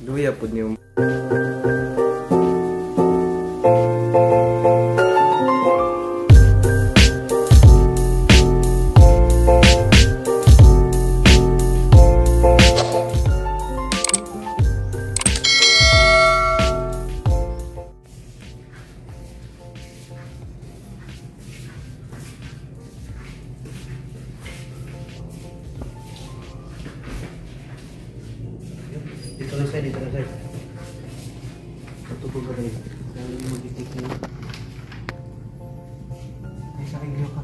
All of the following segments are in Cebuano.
Luya pud niyo. Dito na sa'yo, dito na sa'yo. Patubog ka tayo. Saan mo mag-itik na? Ay, sa akin ka.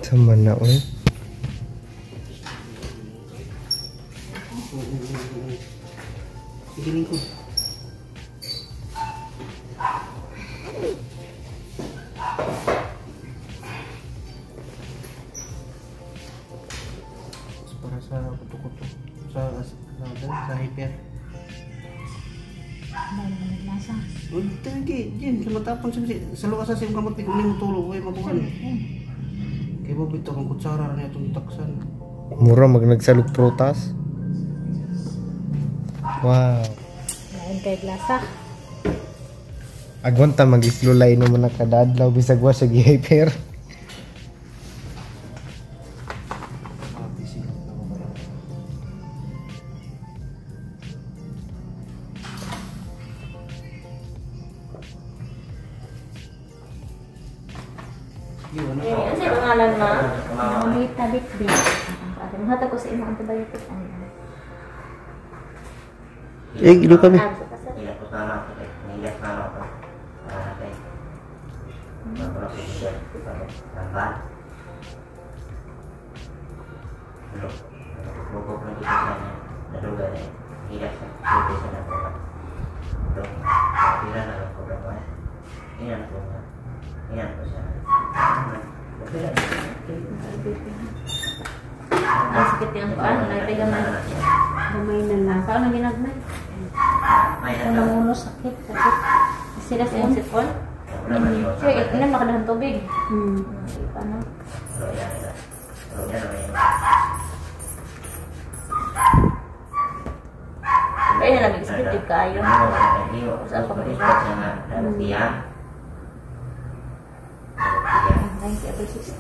Sama na, oy. Sige, lingkod. Para sa kuto-kuto, sa hyper. Tagi, Jen, sa matapon sa lukas sa siyang kamot, kung mo tulog, ay mabuhan. Kaya ba bito kang kutsara na itong taksan? Mura mag nagsalog prutas. Wow. Lain kay glasa. Agwanta mag-islulay naman nakadadlaw bisag wa siya gi-hyper. Eh, ano sa'yo pangalan, ma? Mamita bitbit. Mahatag ko sa imong antibiotic. Ano? Eh, ilo kami. Ang sakit yung paan, nagpigamay. Gamay na lang. Saan ang ginagmay? Unang ulo sakit, sakit. Sila sa iyong sipon? Sir, inom na ka ng tubig. Paano? Kaya na lamig, sakit yung kayo. Saan pa kayo? 90 over 60.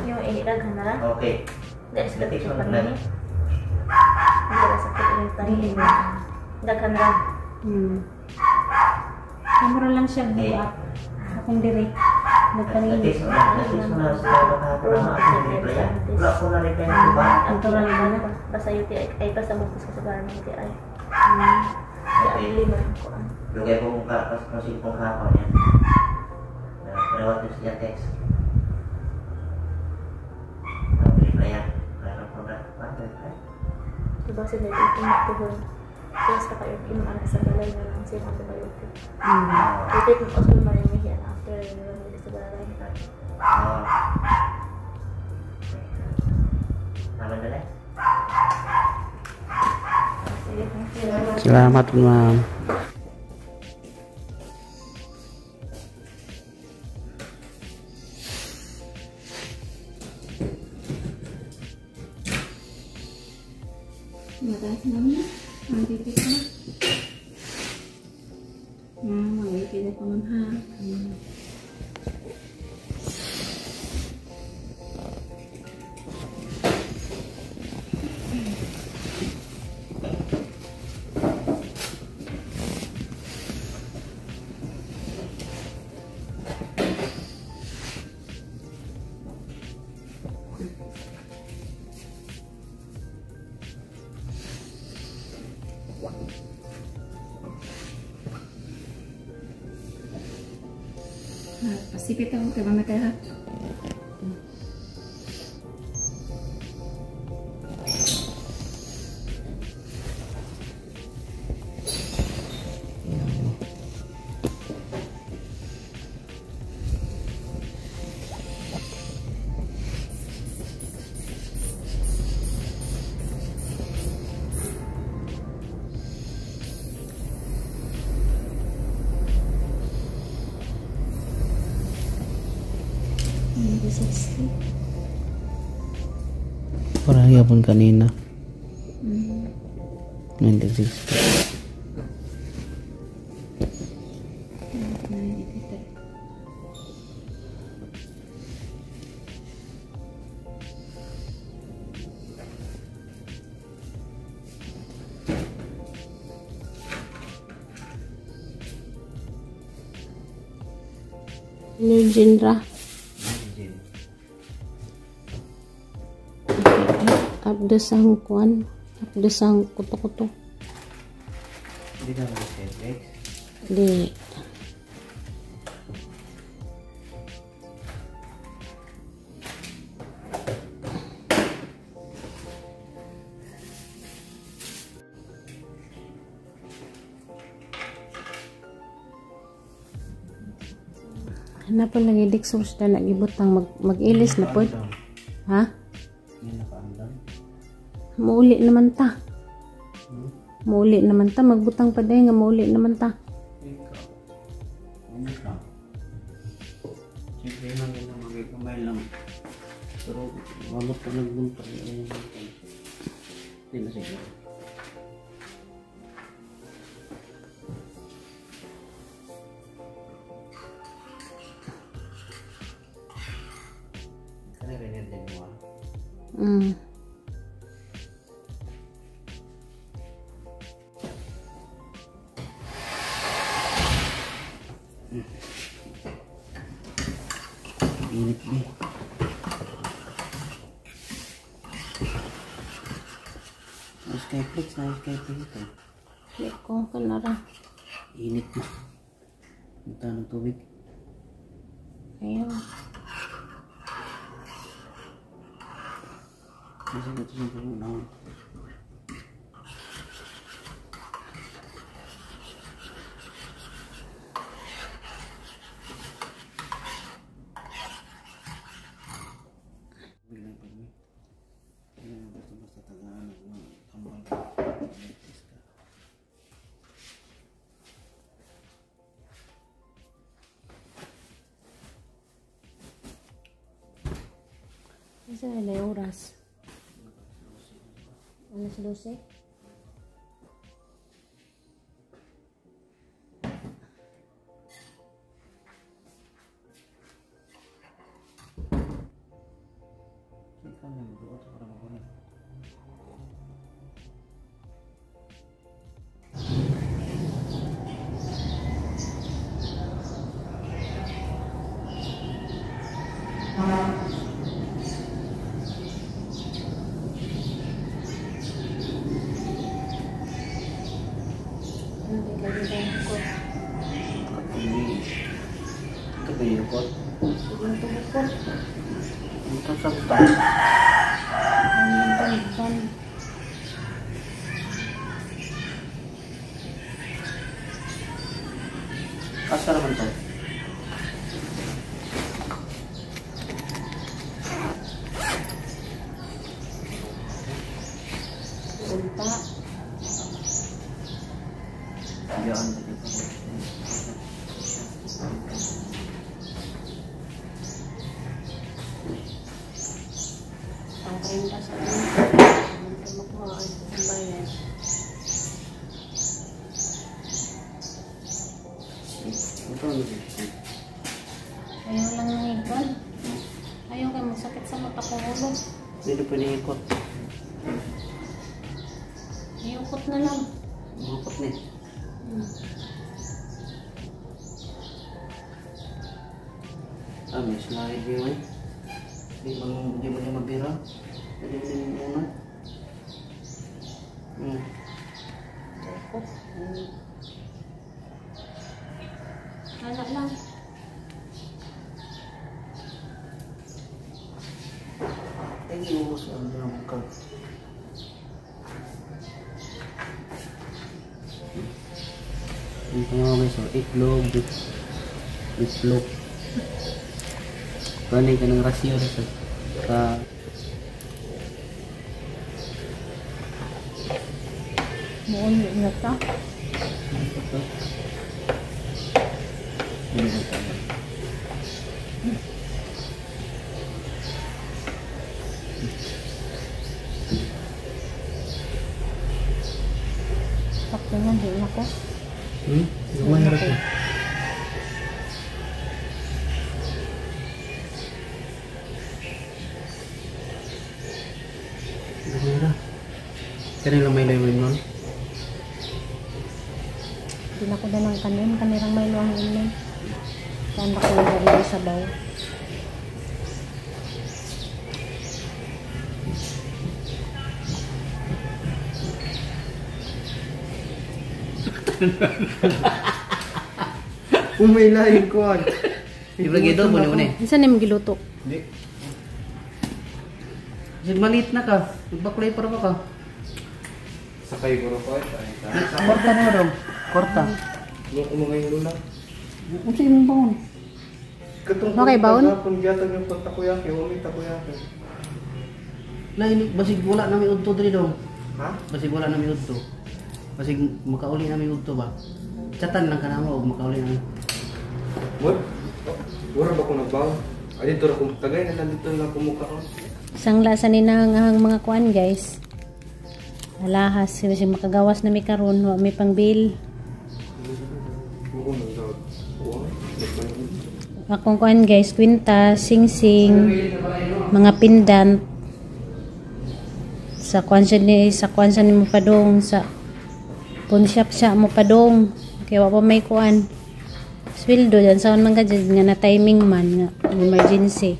Yung inilaghan na lang? Okay. Dahil sa picture pa rin eh. Hindi na sakit ulit pa rin. Daghan na lang. Kamura lang siya buhat. Akong dire. Nagkanina. Ang tural ba na? Basta UTI. Ay, basta bukos ko sa bahay ng UTI. Kaya lima ko. Lugay ko kung kapas kung kahapon yan. Pero what siya text. Diba sila dito magtuhon? Kaya sa kayo, inuman sa balay na lang sila antibiotic. I-take mo also marimihi after nila sa balay. Salamat, ma'am. Mataas naman. Ang bibig ko. Mag-ibig ako ma'am ha. Pasipit ako kay mama kaya. 1960. Para yapon kanina. 1960. 1983. Energy ra. Abdas ang kuan, abdas ang kuto-kuto. Hindi na mag-Netflix. Di. Hanapon lagi dextrose na nagibutang mag-ilis na pod. Ha? Hindi nakaandam. Mauli naman ta. Mauli naman ta. Magbutang pa dahil nga mauli naman ta. Ikaw. Ano ka? Siyempre lang yun ang magigamay lang. Pero wala pa nagbuntag. Hindi na siguro. Init ni. Skyflex na Skyflex ito. Hindi ko kanara. Init na. Punta ng tubig. Ayaw. Kasi ito sa pangunahon. Bilang pag may. Kaya basta-basta tagaan ng tambal. Isa na yung oras? Alas 12? Ikaw na magbuot para magulit. Ito ba yung yukot? Ito sa butan. Asa naman to? Unta. Diyan, dito. Ang 30 sa ano. Hindi makuha ang bayad. Ito ano dito? Ayaw lang ng ikon. Ayaw kayo masakit sa mata kong ulo. Hindi pa niikot. Iyukot na lang. Ikot na eh. Ah, may slide yun eh. Di mo niya mabira. Pwede mo niya muna. Iyukot. Wala lang. Ay, iuwas ang mga kag. Ito nga guys, oh, itlog, itlog. Kani ka ng rasyo sa Muon na ta. Ito. Hindi ko tama. Kanila may layo nun. Di na ko na ng kanon. Kanirang may luang inom. Saan ba ko yung sabaw? Umay lain kuan. Di ba gito mo ni? Saan na giluto? Di. Kasi maliit na ka. Magbaklay para ba ka? Sakay ko ro ko ay. Korta na daw. Korta. Mo ko mga lula. Unsa imong baon? Katong Okay, baon? Kung giatag yung pagtakoyaki, umi takoyaki. Lain basig wala na may udto diri dong. Ha? Basig wala na may udto. Basig makauli na may udto ba? Chatan lang ka na mo og makauli na. What? Wala ba ko nagbaon? Ay dito ra kung tagay na lang dito lang kumukaon. Sangla sa ninahangahang mga kuan guys. Alahas kasi makagawas na mi karon, wa may pang bill. Mo ko nagdaog. Akong kuan guys, kwinta, sing-sing, mga pendant. Sa kuan siya ni sa kuan siya ni mo padong sa pawn shop siya mo padong. Kaya wa pa may kuan. Sweldo dyan sa man ka dyan nga na timing man nga emergency.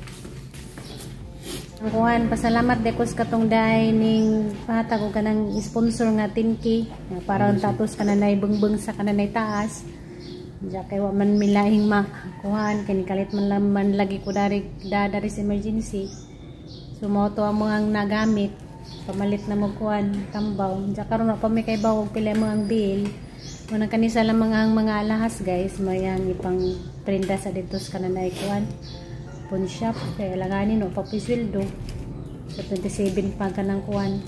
Ang kuan pasalamat dekos katong day ning pahatag og kanang sponsor nga 10K nga para ang tatos kananay bengbeng sa kananay taas. Diya kay wa man milahing makuhan kay kalit man lang man lagi ko dari dari sa emergency. So mao to ang mga nagamit pamalit na mo kuan tambaw. Diya karon wa pa may kay og pila mo ang bill. Muna kanisa lang mga ang mga alahas guys, mayang ipang prenda sa dito sa kananay kuan. Pawn shop kay alanganin no pa sweldo. Sa 27 pa kanang kuan.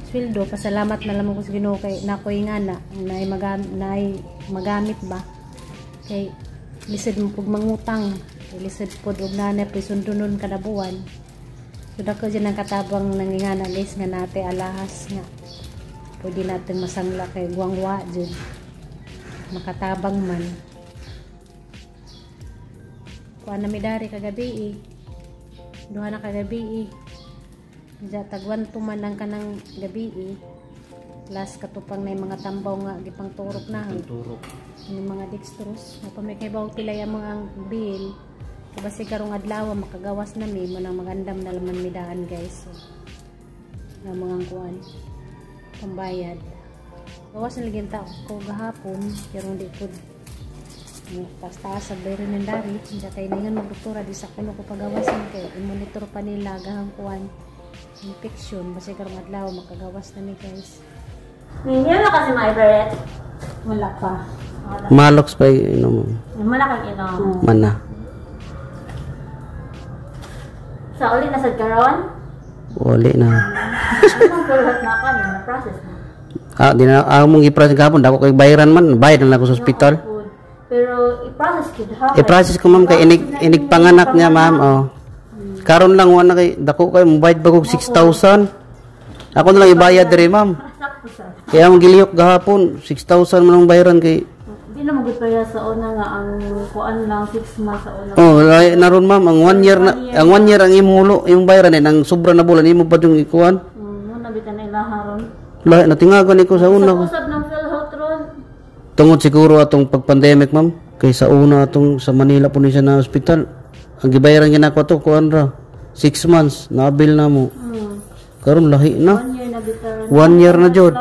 Sweldo pasalamat na lamang ko sa Ginoo kay nakoy nga na naay magamit ba. Kay lisod mo pug mangutang, kay lisod pod og nanay prisundunon kada buwan. So dako dyan ang katabang nangingana guys nga nate alahas nga pwede natin masangla kay guangwa jud. Makatabang man. Kuan na mi dari kagabi eh. Duha na kagabi eh. Diya tagwan tuman ang kanang gabi eh. Plus katupang na yung mga tambaw nga gipang turok na. Turok. Yung mga dextrose. Mapamay kay bawag pilay ang mga bill. Kasi karong adlaw makagawas na mi mo nang magandam na laman midaan guys. So, nga mga kuan pambayad. Gawas na lagi ta ko gahapon pero hindi po taas-taas sa bayro ng dari. Hindi kay ningan magdoktora di sa kuno ko pagawasan kay i-monitor pa nila gahang kuan infection basta karong adlaw makagawas na mi guys. Ninyo na kasi mga Everett. Wala pa. Malox pa inom. Wala kang inom. Mana. Sa uli na sad karon? Uli na. Anong pulot na ka na process na? Ah, di na ako mong i-process gahapon dako kay bayaran man, bayad na lang ako sa ospital. Pero i-process gid ha. I-process ko ma'am kay inig panganak niya ma'am oh. Karon lang wala kay dako kay mobayad bagog 6,000. Ako na lang ibayad diri ma'am. Kaya ang gilihok gahapon 6,000 man ang bayaran kay. Di na magud pa sa una nga ang kuan lang 6 months sa una. Oh, naron ma'am ang 1 year na ang 1 year ang imong hulo, imong bayaran ang sobra na bulan imo pa yung ikuan. Muna bitan na ilaha ron. Lahi na tingagan ko sa una. Usab ng PhilHealth ron. Tungod siguro atong pag-pandemic ma'am kay sa una atong sa Manila po ni siya na ospital. Ang gibayaran ginako to kuan ra 6 months nabil na mo. Karon lahi na. 1 year na bitan. 1 year na jud.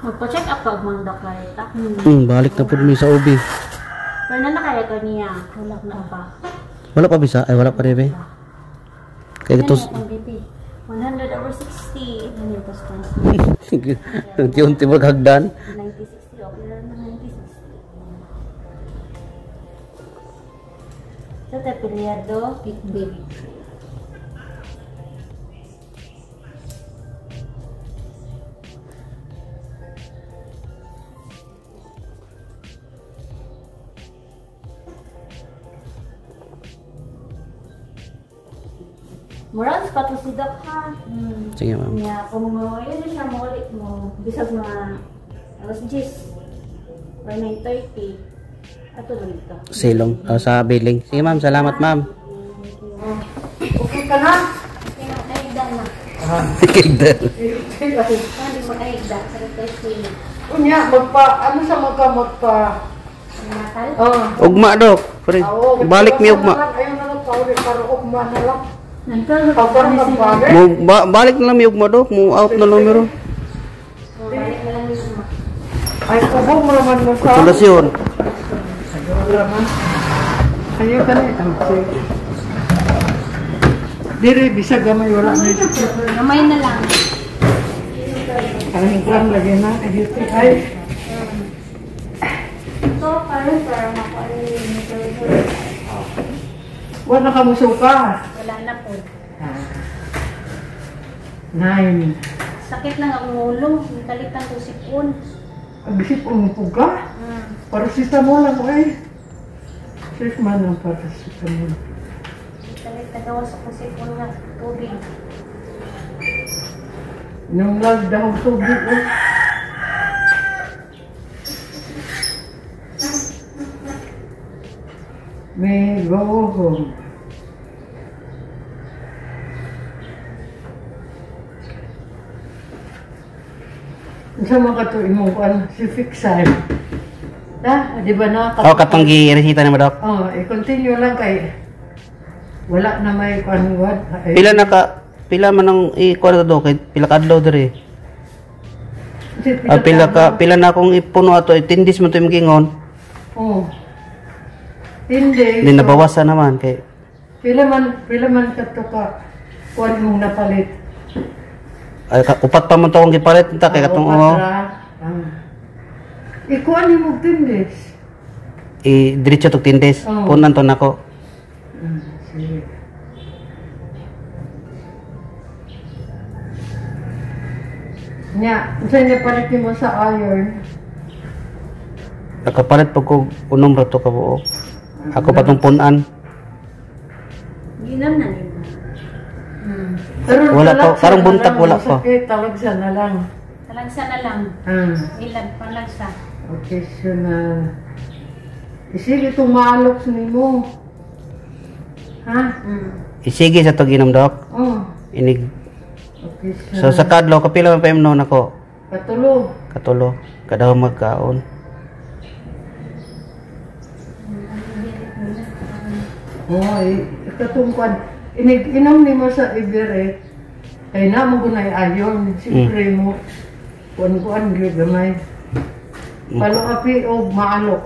Magpa-check up pag mga doktorita. Balik na pud mi sa OB. Pero na nakaya ko niya. Wala na pa. Wala pa bisa? Ay wala pa rin. Kaya ito 100/60. Unti-unti maghagdan. 90/60. Okay na 90/60. Sa te piliado. Big. Murag pa to si Doc ha. Sige ma'am. Nya kung mo yun siya mo ulit mo bisag mga alas 10 or 9:30. Ato lang dito. Silong o, sa billing. Sige ma'am, salamat ma'am. Okay ka na? Okay na, makahigda na. Kigdal. Hindi makahigda. Sarap tayo sili. Unya, magpa, ano sa magka, magpa, Natal? oh. Ugma dok. Pre, Oo, balik mi ugma. Ayaw na lang pauli, para ugma na lang. Pagkaroon ng bagay. Mo balik na lang mi ugma dok, mo out na numero. Balik na lang yung uma. Ay, kubo mo naman mo sa. Konsolasyon. Ayaw ka na eh. Dire, bisag gamay wala na ito. Gamay na lang. Ang kwan lagi na. Ay, So, parang para makuha yung wala ka musuka. Wala na po. 9. Sakit lang ang ulo. Kalitan ko sipon. Agisip umupog ka? Paracetamol lang eh. Safe man ang paracetamol. Kalit nagawa sa kong sipon nga tubig. Nung lagdahong tubig eh. May go home. Unsa man kato imong kuan si Fixime. Na, di ba na? Oh, katong gi-resita nimo dok. Oh, i-continue lang kay wala na may kuan wad. Pila na ka pila man ang i-kuan dok kay pila ka adlaw diri. Ah, pila na akong ipuno ato, 10 days man to imong gingon. Oh. Hindi. Hindi nabawasan naman kay Pila man kato ka kuan mong napalit. ay, upat pa man to akong gipalit ta kay katong upat oh, ra. Ikuan nimo 10 days. i diretso tog 10 days. Oo. Punan to nako. Sige. Nya, unsay napalit nimo sa iron? Nakapalit pag ko unom ra to ka buok. Ako pa tong punan. Ginam na nimo. Karon Wala pa, talagsa karong na buntag lang, wala pa. Masakit, talagsa na lang. Talagsa na lang. Ilan palagsa. Okay, so na. Isige itong maalok nimo. Ha? Isige sa tog inom dok. Oh. Inig Okay, so, so sa kadlaw kapila man pa imnon nako. Katulo. Katulo kadaw magkaon. Oh, katong kwan. Inig inom nimo sa Ibere. Kay na mo gunay ayon. Siyempre mo kuan-kuan gyud gamay. Paluapi og maalok.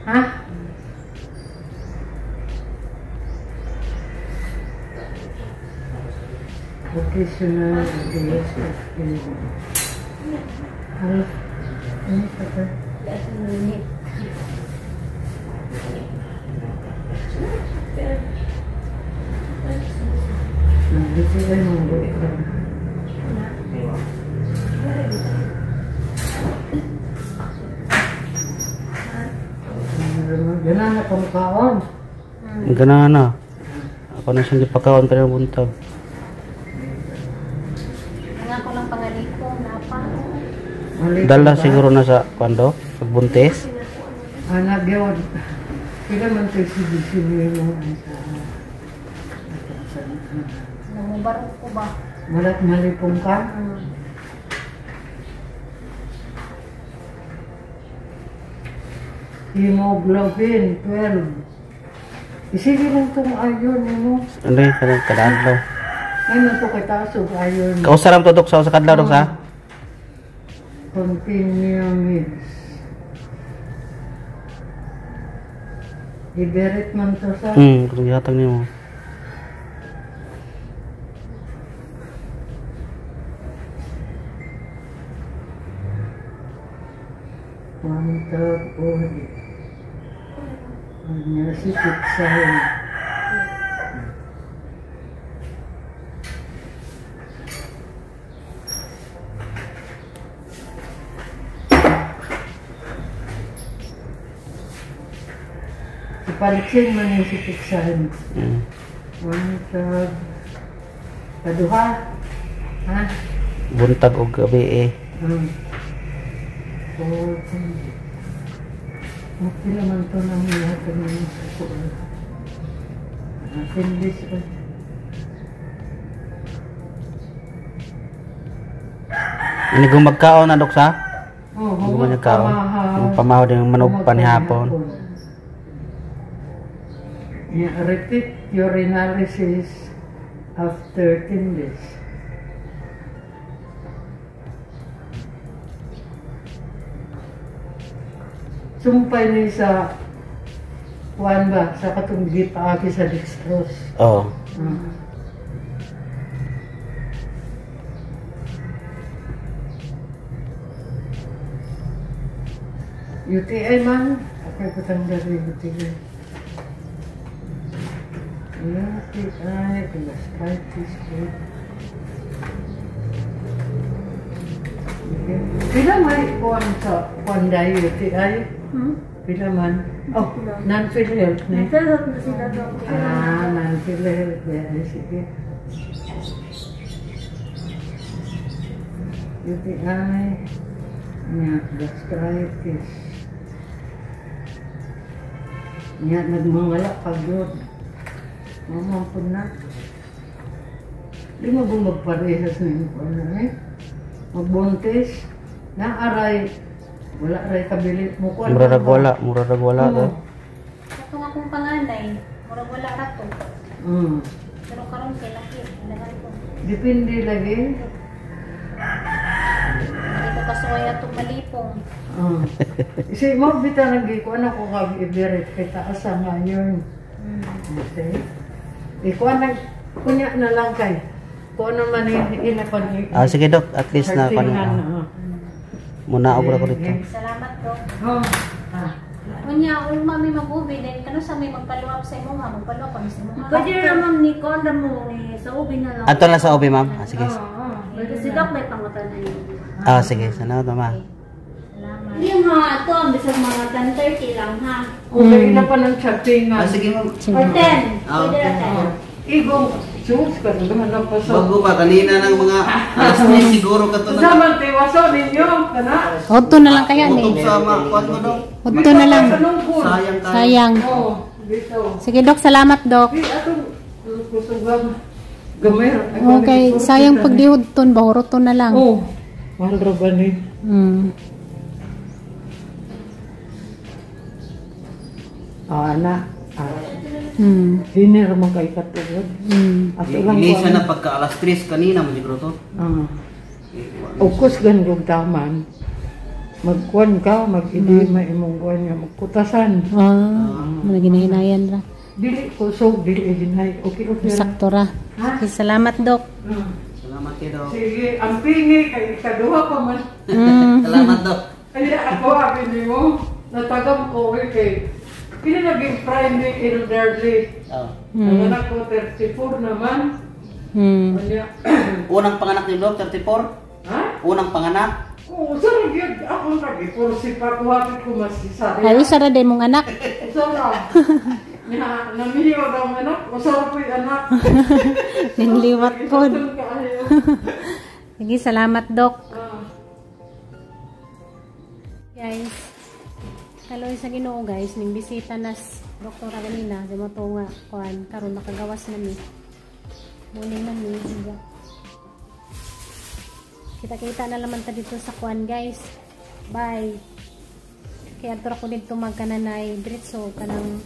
Ha? Okay, so na. Okay. Ano? Ano pa ba? Nandito ay mga buhay. Gana na pangkaon. Gana na. Ako na siyang gipakaon kanang buntag. Ang ako lang pangaliko, napa. Dala siguro na sa kuan dok, pagbuntis. Anak yun. Pila man tayo si Bisini mo sa Nangubarok ko ba? Malat malipong ka? Hemoglobin, 12. Isige lang itong iron mo. Ano yung kanang kada adlaw? Ngayon ito kay taas og iron. Kausa ram to dok sa kadlaw dok sa? Continue meds. Iberit man to sa. Kung gihatag nimo. One third body. Anya si Pitsahin. Ipaliksin man yung si Pitsahin. One third. Paduha. Ha? Buntag og gabi eh. 4. Okay naman to nang ihatag niyo sa kuwan. 10 days pa. Ini gumagkaon na, Dok, sa? Oh, Hindi mo nagkaon. Yung pamahaw din yung manog pa ni hapon. Yeah, repeat urinalysis after 10 days. Sumpay ni sa kuan ba sa katong gipaagi sa dextrose. Oo. UTI man, ako patang dari UTI. UTI, gastritis, good. Okay. Pila may kuan sa kuan dai UTI? Hmm? Pila man? Oh, non-PhilHealth ni. Nag-PhilHealth na sila, Dok. Ah, non-PhilHealth ni. Sige. UTI, nya gastritis. Nya nagmangala pag yun. Mamampun na. Di mo ba magparehas na yung ano eh? Magbuntis. Naaray. Wala ray kabili mo ko. Mura rag wala, mura rag wala. Oo. Katong akong panganay, murag wala ra to. Pero karon kay laki, daghan ko. Depende lagi. Hindi ko kasuway atong malipong. Isi mo bita lagi ko ano ko kag ibirit kay taas sa ngayon. Okay. Ikuan nag kunya na lang kay. Kung ano man ila pa ni. Ah, sige, Dok, at least na Sartingan, kano. oo. Muna ako ko dito. Salamat, Dok. Oh. Ah. Unya, ugma may mag-ubi, then kano sa may magpaluap sa imuha, magpaluap kami sa imuha. Pwede na ma'am ni Konda mo ni sa ubi na lang. Ato lang sa OB, ma'am. Ah, sige. Oo. Kasi Doc may pangutan na yun. Ah, sige. Salamat, ma'am. Salamat. Hindi yung mga ato, ang bisag mga 10:30 lang ha. Okay, ila pa ng chatting nga. Ah, sige, ma'am. Or 10. Ah, Pwede na 10. Igong sus ka naman na pa sa. Bago pa kanina ng mga alas 3 siguro ka to na. Sa man tiwaso ninyo kana. Odto na lang kaya Utog ni. sa mga kuan mo, Dok. Odto na lang. Sa lungkod. Sayang tayo. Sayang. Oh, dito. Sige, Dok, salamat, Dok. Di atong kusugan gamay. Okay, sayang pag di udton, bahuroton na lang. Oh, mahal ra ba ni? Ah, ana. Ah, dinner mo kay katugod. Ato lang ko. Inisa na pagka alas 3 kanina mo siguro to. Ah. Ukos gan gug taman. Magkuan ka, mag-edema imong kuan nga magkutasan. Ah, mga ginahinayan ra. Dili kusog, dili hinay. Okay, okay. ra. Sakto ra. Okay, salamat, Dok. Ah. Salamat kay Dok. Sige, ang pingi kay ikaduha pa man. Salamat, Dok. Ay, ako abi nimo, natagam ko eh, kay kini naging prime ni elderly. Oh. Ang anak ko 34 naman. Unya. Unang panganak ni Dok, 34. Ha? Unang panganak. Oo, sa gyud ako lagi kursi pa ko hapit ko masisari. Ay, usa ra day mong anak. Usa ra. Nya namiyo daw ang anak, usa ra po'y anak. Ningliwat pod. Gisatan kaayo. Sige, salamat, Dok. Ah. Guys, kaloy sa Ginoo guys, ning bisita nas doktora ganina, di mo to nga kuan karon makagawas na mi. Muning na mi. Siga. Kita-kita na laman ta dito sa kuan guys. Bye. Kaya adto ra ko didto magkananay diretso kanang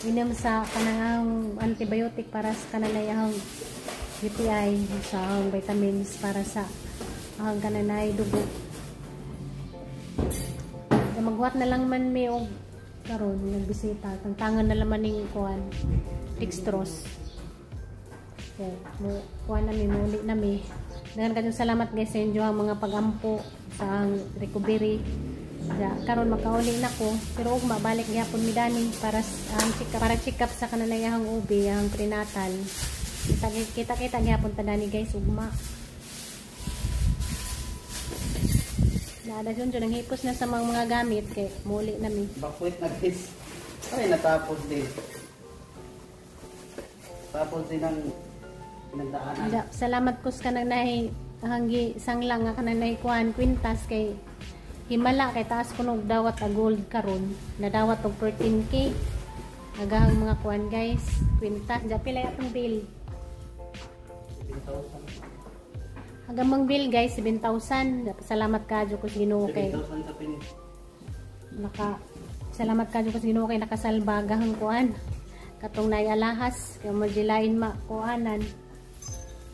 inom sa kanang ang antibiotic para sa kananay ang UTI sa ang vitamins para sa ang kananay dugo. Kaya maghuwat na lang man mi og karon nagbisita, tangtangan na laman ning kuan dextrose. Okay, mo kuan na mi, muli na mi. Daghang kayong salamat guys sa inyo ang mga pagampo sa ang recovery. Ja, karon makauli na ko pero ugma balik gyapon mi dani para ang check para check up sa kananayahang ubi ang prenatal. Kita kita gyapon ta dani guys ugma. Naada yun, dyan, ang hipos na sa mga gamit kay muli na mi. Bakwit na guys. Ay, natapos din. Tapos din ang pinagdaanan. Ja, salamat kus kanang nahi hanggi sanglang nga kanang nahi kuan kwintas kay Himala kay taas ko og dawat a gold karon. Nadawat og 14K. Agahang mga kuan guys, kwintas. Diya pila atong bill. 7,000. Agang mang bill guys, 7,000. Salamat kadyo ko sa Ginoo kay 7,000 kapin. Naka salamat kadyo ko sa Ginoo kay nakasalba agahang kuan. Katong naay alahas kay mo jilain makuanan.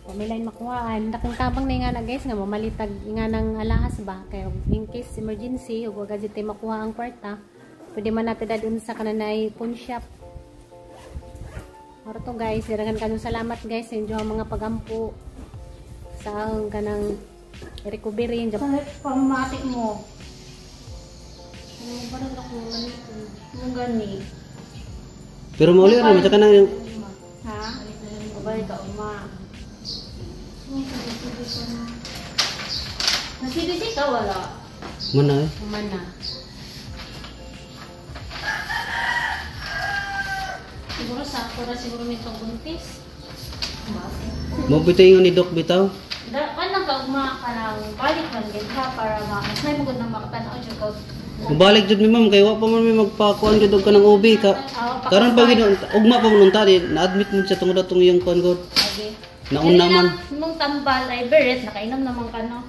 Pamilain makuhaan. Dakong tabang na nga na guys nga mamalitag nga ng alahas ba kay in case emergency ug wa gajud tay makuha ang kwarta, pwede man natin dadun sa kananay pawn shop. Moro to guys, daghan kayong salamat guys sa inyong mga pagampo sa ang kanang recovery inyo. Pamati mo. Ano ba rin ako Mo gani. Pero mauli ra man sa kanang ha? Ubay ka uma. Nasibisi ka wala? Mana eh? Mana. Siguro sakto ra siguro nitong buntis. Mo bitaw ingon ni Doc bitaw. Da kanang ka ugma kanang balik man gid ha para ma mas may magud nang makatan-aw jud ka. Mubalik jud mi ma'am kay wa pa man mi magpakuan jud og kanang OB ka. Karon pa gid ugma pa man unta di na-admit mo siya tungod atong iyang kuan god. Nauna man imong tambal ay beret nakainom naman ka no.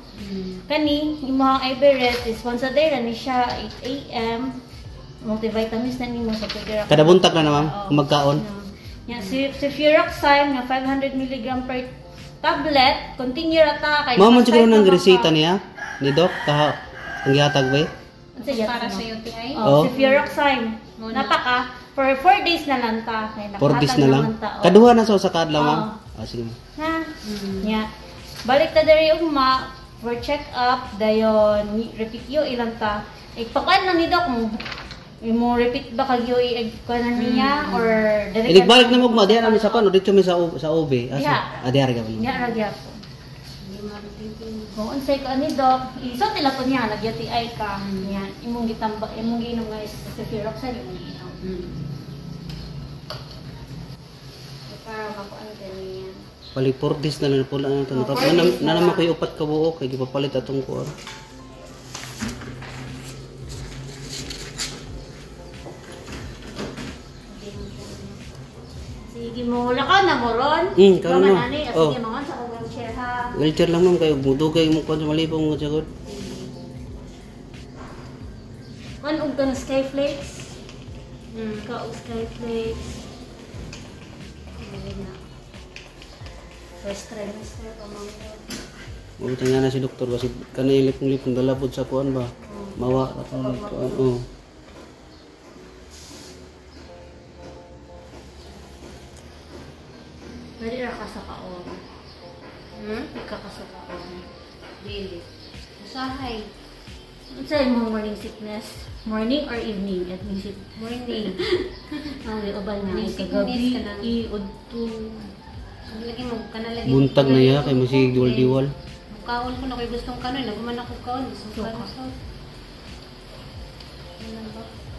Kani imong Iberet is once a day ra ni siya 8 AM. Multivitamins na nimo sa pwede ra. Kada buntag na ma'am kung magkaon. Ya si Cefuroxime nga 500 mg per tablet continue ra ta kay Mao man siguro nang reseta niya ni Doc kaha ang gihatag ba? Para sa UTI. Oh, Cefuroxime. Napaka for 4 days na lang ta kay 4 days na lang. Kaduha na sa usa ka adlaw ma'am. Ah sige. Ha. Nya. Balik ta diri ugma for check up dayon repeat yo ilang ta. Ipakuan lang ni Doc mo. Imo repeat ba kag yo i-kuan na niya or diri ka. Balik na mo ugma diha na mi sa kuan dito mi sa OB. Ah diha ra gyapon. Nya ra gyapon. Kung unsay ka ni Doc, isulti lang po niya nag-UTI ka. Nya imong gitamba imong giinom nga is Cefuroxime imong giinom. Para makuan ka niya. Balik 4 days na lang pula na to. Na naman koy upat ka buok kay gipapalit atong kuan. Sige mo lakaw na mo ron. Karon na. Oh. Sige mangon sa akong wheelchair ha. Wheelchair lang ma'am kay mudugay mo kuan sa malipong mo jagod. Kuan og kan skyflakes. Ka og skyflakes. First trimester pa man. Mabuti nga na si doktor kasi kanay lipong-lipong dala pod sa kuan ba. Mawa atong kuan. Oh. Pwede ra ka sa kaon. Ika ka sa kaon. Dili. Usahay. Unsa imong morning sickness? Morning or evening? Evening sickness. Morning. Ang uban na kagabi i-udto. Lagi mo kana lagi. Buntag na ya kay masig diwal-diwal. Kaon ko na kay gustong kanon, naguman ako kaon, gustong kanon.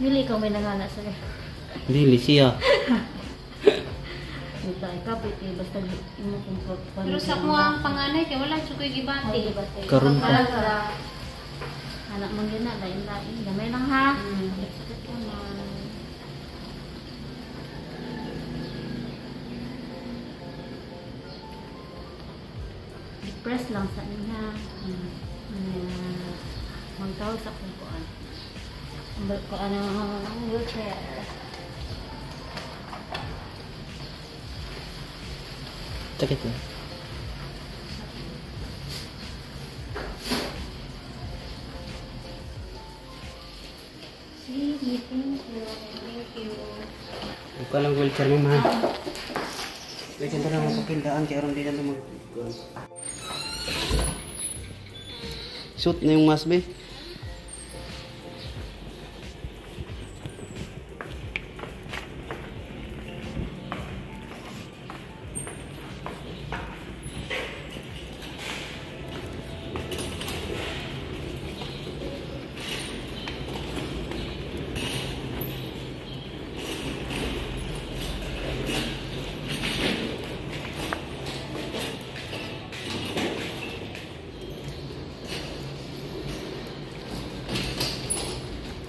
Dili ikaw may nangana sir. Dili siya. Ita kapit eh basta imo kung Pero sa ako ang panganay kay wala jud koy gibati. Karon pa. Anak man gyud na lain-lain gamay lang ha. Sakit ka man. Depressed lang sa niya. Magtawag sa akong kuan. Kuan ang wheelchair. Sakit na. Sige, thank you. Thank you. Buka lang wheelchair mo, ha. Wait, ito lang mapapindaan kaya aron di na mag... Suit na yung mask, be.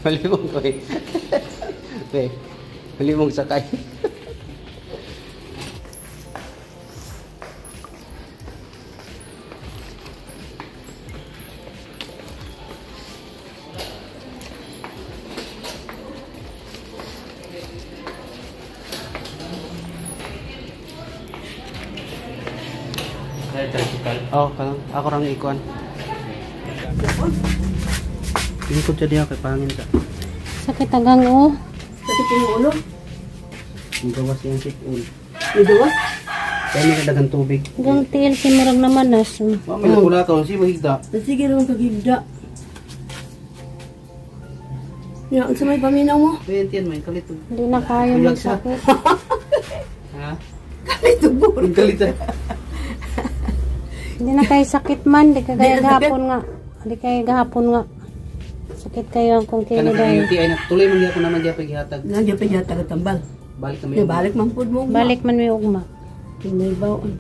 Malimong ko eh. Okay. Malimong sakay. Tricycle. Oh, kalang ako rang ikuan. Lingkod siya diha kay pangin sa. Sakit agang oh. Sakit yung ulo. Ang gawas iyang sipon. May gawas? Kaya may kadagang tubig. Hanggang tiil si murag naman nas. Wa may nakula to si mahigda. Sige naman kagigda. Ya, unsa may paminaw mo? Kaya tiyan may kalit. Hindi na kaya Uyag siya. magsakit. Ha? Kalit buro. Ang kalit. Hindi na kayo sakit man. Di ka kaya Di na sakit. gahapon nga. Di kayo gahapon nga. Sakit kayo ang kung Kana kilo kay dahil. UTI na tuloy man gyapon naman gyapon gihatag. Nagyapin yata katambal. Balik kami. Balik man pud mo. Balik man may ugma. May baon.